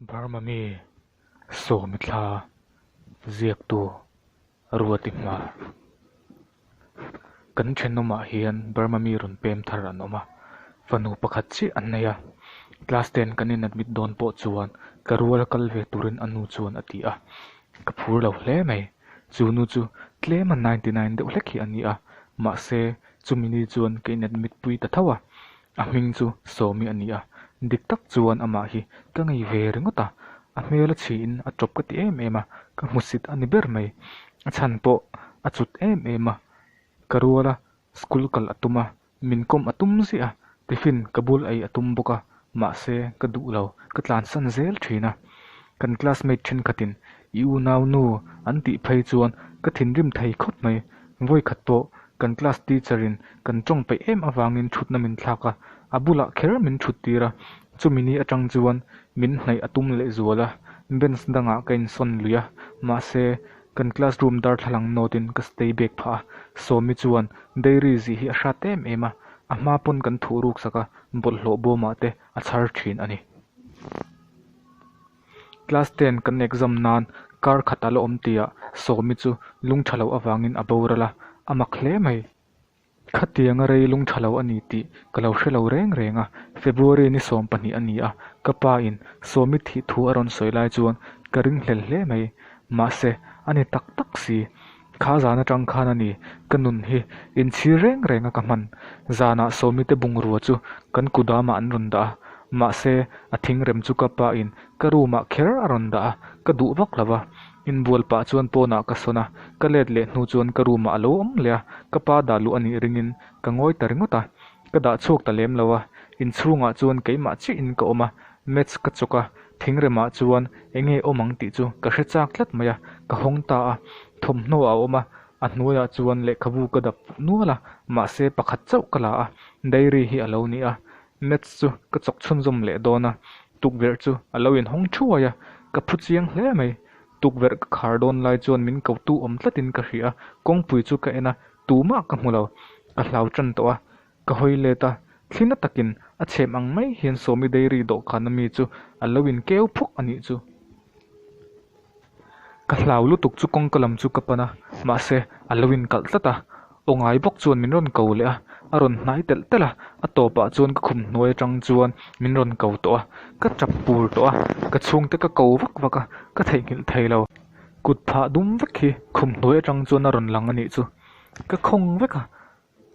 Burma mi sawmi thla ziaktu Ruati hma. Kan thenawmah hian Burma mi rawn pem thar an awm a, fanu pakhat chiah an nei a. Class ten kan in admit dawn pawh chuan ka rual kal ve turin a nu chuan a ti a, ka phur lo hle mai. Chu nu chu tlema 99 deuh hlek hi a ni a, mahse chumi ni chuan ka in admit pui ta tho a. A hming chu Sawmi a ni a, dik tak chuan amah hi ka ngei ve ringawt a, a hmel a chhiin a tawp ka ti em em a, ka hmusit a ni ber mai. A chhan pawh a cut em em a, ka ruala school kal a tum a, min kawm a tum ziah a, tiffin ka bul ei a tum bawk a, mahse ka duh lo, ka tlansan zel thin a. Kan classmate thenkhatin I unau nu an tih phei chuan ka thinrim thei khawp mai. Vawikhat pawh kan class teacher in kan tawng peih em avangin thutna min thlak a, a bulah kher min thut tir a. Chumi ni atang chuan min hnaih a tum leh zual a, bench dangah ka insawn lui a, mahse kan classroom darthlalang note in ka stay back phah a. Sawmi chuan dairy zih hi a hrat em em a, a hma pawn kan thuh ruk sak a, bawlhhlawh bawmah te a chhar thin a ni. Class ten kan exam nan kar khat a la awm tihah Sawmi chu lung tha lo avangin a boral a, a mak hle mai. Khatianga rei lung tha lo a ni tih ka lo hre lo reng reng a, February ni 20 a ni a, ka pa in Sawmi thih thu a rawn sawi lai chuan ka ringhlel hle mai. Mahse, a ni tak tak si. Kha zan atang khan a ni, ka nun hi inchhir reng reng a ka hman. Zanah Sawmi te bungrua chu kan kudamah an rawn dah a, mahse a thingrem chu ka pa in ka room ah kher a rawn dah a, ka duh vak lo va. Inbual pah chuan pawnah ka sawn a, ka let leh hnu chuan ka room ah a lo awm leh a, ka pa dah luh a nih ringin ka ngawi ta ringawt a, ka dah chhuak ta lem lo a, inchhungah chuan keimah chiah in ka awm a, Maths ka chawk a, thingremah chuan eng nge awm ang tih chu ka hre chak tlat mai a, ka hawng ta a, thawmhnaw a awm a, a hnuaiah chuan lehkhabu ka dap nual a, mahse pakhat chauh ka la a, diary hi a lo ni a, Maths chu ka chawk chhunzawm leh dawn a, tukverh chu a lo inhawng thuai a, ka phu chiang hle mai, tukverh ka khar dawn lai chuan min kotu awm tlatin ka hria a, kawngpui chu ka en a, tumah ka hmu lo, ka hlau tan tawh a, Ka hawi let a, thli na takin a chhem ang mai hian Sawmi Dairy dawhkan ami chu a lo inkeu phawk a nih chu. Ka hlau lutuk chu kawngka lam chu ka pan a, mahse a lo inkalh tlat a. Aw ngai bawk chuan min rawn ko leh a, a rawn hnai telh telh a, a tawpah chuan ka khum hnuai atang chuan min rawn ko tawh a, ka tap pur tawh a, ka chhungte ka ko vak vak a, ka theihnghilh thei lo. Kut phah dum vek hi khum hnuai atang chuan a rawn lang a nih chu. Ka khawng vek a,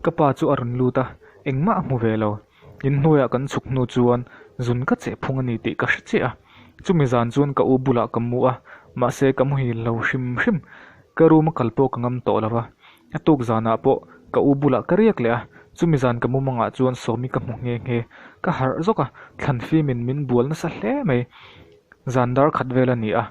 Ka pa chu a rawn lut a, engmah a hmu ve lo. In hnuaiah kan chhuk hnu chuan zun ka cheh phung a ni tih ka hre chiah a. Chumi zan chuan ka u bulah ka mu a, mahse ka muhil lo hrim hrim. Ka room a kal pawh ka ngam tawh lo va. A tuk zanah pawh ka u bulah ka riak leh a, chumi zan ka mumangah chuan Sawmi ka hmu nghe nghe. Ka harh zawk a, thlan fimin min bual nasa hle mai. Zan dar khat vel a ni a,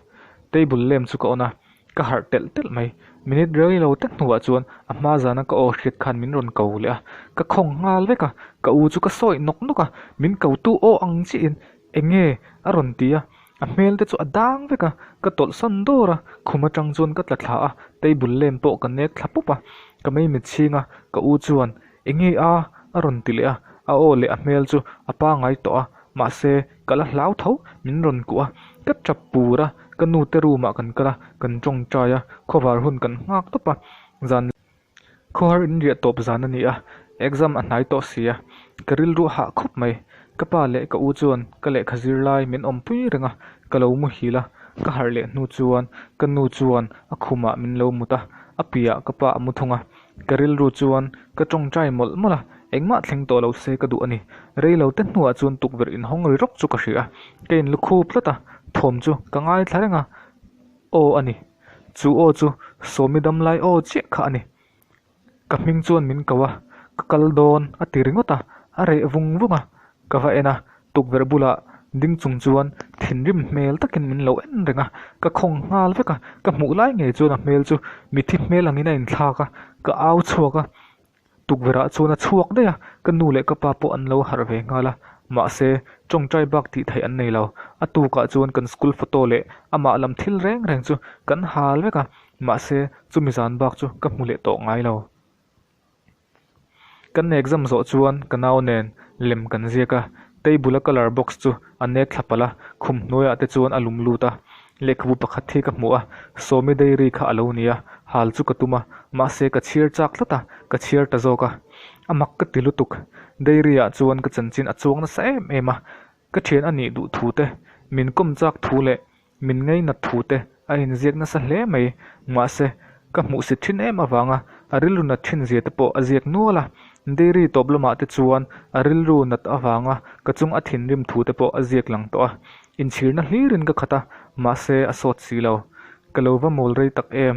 table lamp chu ka on a, Ka harh telh telh mai. Minute rei lo tak hnuah chuan a hma zana ka aw hriat khan min rawn ko leh a, ka khawng nghal vek a, ka u chu ka sawi nawk nawk a, min kotu aw ang chiahin eng nge a rawn ti a, a hmel te chu a dang vek a, ka tawlhsawn dawr a, khum atang chuan ka tla thla a, table lamp pawh ka nek thla pawp a, ka mei mit chhing a, ka u chuan eng nge a a rawn ti leh a, a aw leh a hmel chu a pangai tawh a, mahse ka la hlau tho min rawn kuh a, ka tap pur a, ka nu te room ah kan kal a, kan tawngtai a, khawvar hun kan nghak tawp a, zan khawhar in riah tawp zan a ni a, exam a hnai tawh si a, ka rilru a hah khawp mai, ka pa leh ka u chuan ka lehkha zir lai min awmpui reng a, ka lo muhil a, ka harh leh hnu chuan ka nu chuan a khumah min lo mut a, a piah ka pa a mu thung a. Ka rilru chuan ka tawngtai mawlh mawlh a, engmah thleng tawh lo se ka duh a ni. Rei lo te hnuah chuan tukverh inhawng ri rawk chu ka hria a, ka inlu khup tlat a, thawm chu ka ngaithla reng a, aw a ni. Chu aw chu Sawmi damlai aw chiah kha a ni. Ka hming chuan min ko a, ka kal dawn a ti ringawt a, a reh vung vung a, ka va en a, Tukverh bulah ding chung chuan thinrim hmel takin min lo en reng a, ka khawng nghal vek a, ka hmuh lai ngei chuan a hmel chu mithi hmel angin a inthlak a, ka au chhuak a, tukverhah chuan a chhuak daih a, ka nu leh ka pa pawh an lo harh ve nghal a, mahse tawngtai bak tih theih an nei lo, a tukah chuan kan school photo leh amah lam thil reng reng chu kan hal vek a, mahse chumi zan bak chu ka hmu leh tawh ngai lo. Kan exam zawh chuan ka nau nen lem kan ziak a, Table a colour box chu a nek thla palh a, khum hnuaiah te chuan a lum lut a. Lehkhabu pakhat hi ka hmu a, Sawmi diary kha a lo ni a, hal chu ka tum a, mahse ka chhiar chak tlat a, ka chhiar ta zawk a. A mak ka ti lutuk. Diary ah chuan ka chanchin a chuang nasa em em a, ka thian a nih duh thu te, min kawm chak thu leh Min ngainat thu te a inziak nasa hle mai, mahse ka hmuhsit thin em avanga a rilru nat thin zia te pawh a ziak nual a, dairy tawp lamah te chuan a rilru nat avanga ka chung a thinrim thu te pawh a ziak lang tawh a, inchhirna hlirin ka khat a, mahse a sawt si lo. Ka lo va mawl rei tak em?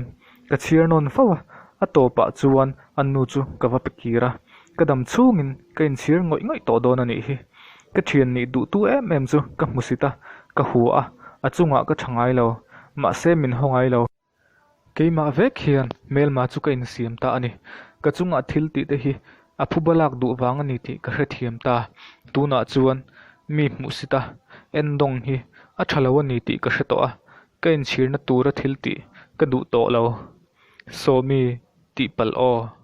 Ka chhiar nawn fo a, a tawpah chuan a nu chu ka va pe kir a, ka dam chhungin ka inchhir ngawih ngawih tawh dawn a nih hi. Ka thian nih duhtu em em chu ka hmusit a, ka hua a, a chungah ka tha ngai lo. Mahse min haw ngai lo. Keimah vek hian hmelma chu ka insiam ta a ni. Ka chungah thil tih te hi a phuba lak duh vang a ni tih ka hrethiam ta. Tunah chuan mi hmuhsit a, endawng hi a tha lo a ni tih ka hre tawh a, Ka inchhirna tura thil tih ka duh tawh lo. Sawmi tih palh aw.